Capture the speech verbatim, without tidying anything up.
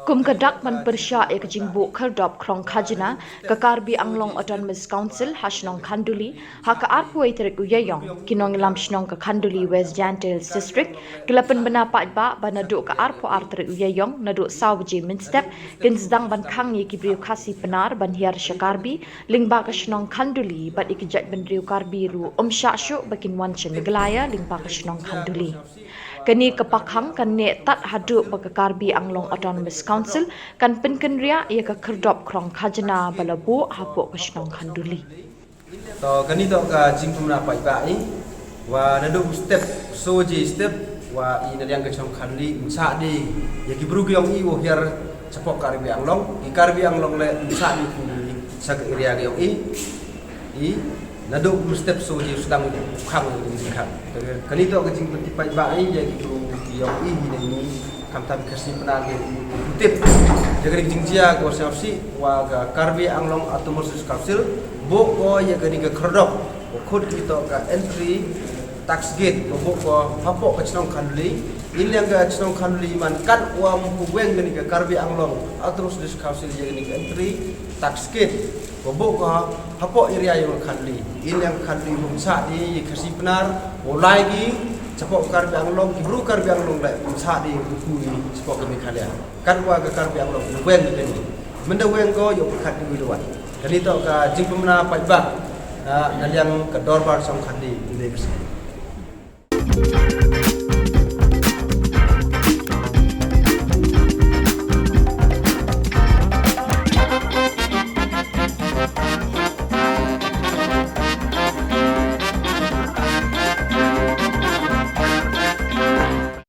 Kum ka dak ban pyrshah ïa ka jingbuh khyrdop khrong khajna ka Karbi Anglong Autonomous Council ha shnong Khanduli, ha ka arphew tarik u Ïaïong, ki nongïalam shnong ka Khanduli West Jaintia Hills District ki la pynbna paidbah ba naduh ka arphew ar tarik u Ïaïong naduh saw baje mynstep kin sdang ban khang ïa ki briew Khasi Pnar ban hiar sha Karbi, lyngba ka shnong Khanduli, bad ïa ki jaitbynriew Karbi ruh ym shah shuh ba kin wan sha Meghalaya lyngba ka shnong Khanduli. Kane ka pakhang kan neh tad haduh ba ka Karbi Anglong Autonomous Council kan pynkynriah ïa ka khyrdop khrong khajna ba la buh hapoh ka shnong Khanduli. To kane to ka jingpynbna paidbah i, wa naduh step, soji step, wa i na liang ka shnong Khanduli, ym shah de ïa ki bru ki ïong i wa hiar chapoh Karbi Anglong, ki Karbi Anglong le ym shah de ki sa ka area ki ïong i. I naduh u step soji u sdang u khang u khang. Kane to ka jingpynpaidbah i ïa ki bru ki ïong i hi na ni, khamtam Khasi Pnar ki u tip. Ïa kane ka jingjia ka wa sngap si wa ka Karbi Anglong Autonomous Council buh ko ïa kane ka khyrdop, ko khut ki to ka entry tax gate, ko buh ko hapoh ka shnong Khanduli. I liang ka shnong Khanduli man kat wa ym pu weng kane ka Karbi Anglong Autonomous Council ïa kane ka entry tax gate, ko buh ko hapoh area ïong Khanduli. I liang Khanduli ym shah de ïa Khasi Pnar, u lai ki chapoh Karbi Anglong, ki bru Karbi Anglong le ym shah de ïa u pu i chapoh ka Meghalaya. Kat wa ka Karbi Anglong u weng kane. Mynda weng ko ïa u khat de u wan. Kane to ka jingpynbna paidbah, ah, na liang ka dorbar shnong Khanduli. Ym dei ka shnong.